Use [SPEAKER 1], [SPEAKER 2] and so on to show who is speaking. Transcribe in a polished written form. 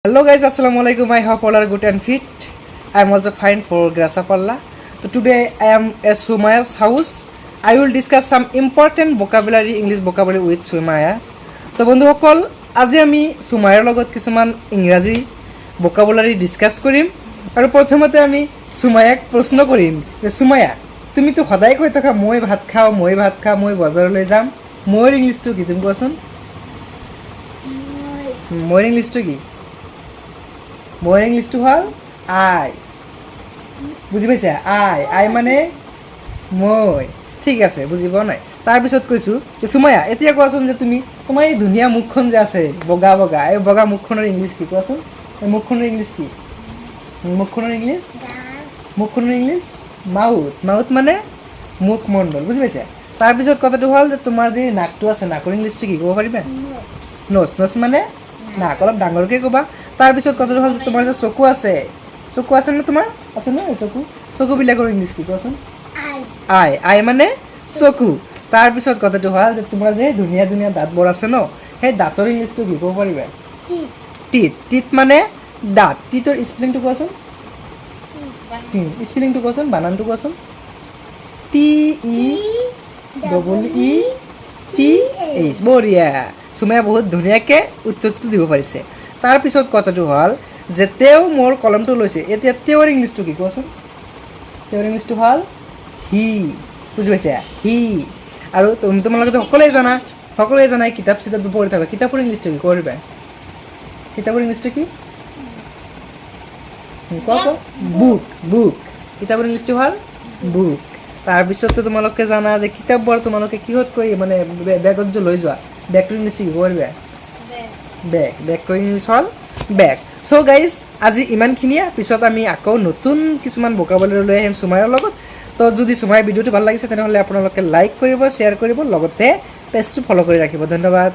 [SPEAKER 1] Hello guys, Assalamu alaikum. I hope all are good and fit. I am also fine for grace of Allah. So today I am at Sumaya's house. I will discuss some important vocabulary, English vocabulary with Sumaya. তো বন্ধুসকল, আজি আমি সুমায়াৰ লগত কিছুমান ইংৰাজী ভোকাবুলাৰী discuss কৰিম আৰু প্ৰথমতে আমি সুমায়াক প্ৰশ্ন কৰিম যে সুমায়া, তুমিতো সদায় কৈ থাকা, মই ভাত খাওঁ, মই ভাত খাওঁ, মই বজাৰলৈ যাম। মোৰ ইংলিছটো কি, তুমি কোৱাচোন। মোৰ ইংলিছটো কি? মোৰ ইংলিছটো হ'ল আই। বুজি পাইছা? আই, আই মানে মই। ঠিক আছে, বুজি পোৱা নাই। তাৰপিছত কৈছোঁ যে সুমায়া, এতিয়া কোৱাচোন যে তুমি তোমাৰ এই ধুনীয়া মুখখন যে আছে, বগা বগা, এই বগা মুখখনৰ ইংলিছ কি কোৱাচোন। এই মুখখনৰ ইংলিছ কি? মুখখনৰ ইংলিছ, মুখখনৰ ইংলিছ মাউথ। মাউথ মানে মুখমণ্ডল, বুজি পাইছা? তাৰপিছত কথাটো হ'ল যে তোমাৰ যে নাকটো আছে, নাকৰ ইংলিছটো কি ক'ব পাৰিবা? ন'জ। ন'জ মানে নাক, অলপ ডাঙৰকৈ ক'বা। তাৰপিছত কথাটো হ'ল যে তোমাৰ যে চকু আছে, চকু আছে নে তোমাৰ? আছে ন এই চকু? চকুবিলাকৰ ইংলিছ কি কোৱাচোন। আই। আই মানে চকু। তাৰপিছত কথাটো হ'ল যে তোমাৰ যে ধুনীয়া ধুনীয়া দাঁতবোৰ আছে ন, সেই দাঁতৰ ইংলিছটো কি ক'ব পাৰিবা? টিথ। টিথ মানে দাঁত। টিথৰ স্পেলিংটো কোৱাচোন। স্পেলিংটো কোৱাচোন, বানানটো কোৱাচোন। TEEETH। বঢ়িয়া, চুমায়া বহুত ধুনীয়াকৈ উত্তৰটো দিব পাৰিছে। তাৰপিছত কথাটো হ'ল যে তেওঁ মোৰ কলমটো লৈছে। এতিয়া তেওঁৰ ইংলিছটো কি কোৱাচোন। তেওঁৰ ইংলিছটো হ'ল হি। বুজি পাইছা? হি। আৰু তোমালোকেতো সকলোৱে জানা, সকলোৱে জানা, কিতাপ চিতাপ পঢ়ি থাকা। কিতাপৰ ইংলিছটো কি কৰিবা? কিতাপৰ ইংলিছটো কি কোৱা, কোৱা। Book, book. কিতাপৰ ইংলিছটো হ'ল বুক। তাৰপিছততো তোমালোকে জানা যে কিতাপবোৰ তোমালোকে কিহত কৈ মানে বেগত যে লৈ যোৱা, বেগটোৰ ইংলিছটো কি কৰিবা? বেগ। বেগটোৰ ইংলিছ হ'ল বেগ। চ' গাইজ, আজি ইমানখিনিয়ে। পিছত আমি আকৌ নতুন কিছুমান ভোকাবুলাৰী লৈ আহিম চুমাইৰ লগত। তো যদি চুমাইৰ ভিডিঅ'টো ভাল লাগিছে, তেনেহ'লে আপোনালোকে লাইক কৰিব, শ্বেয়াৰ কৰিব, লগতে পেজটো ফ'ল' কৰি ৰাখিব। ধন্যবাদ।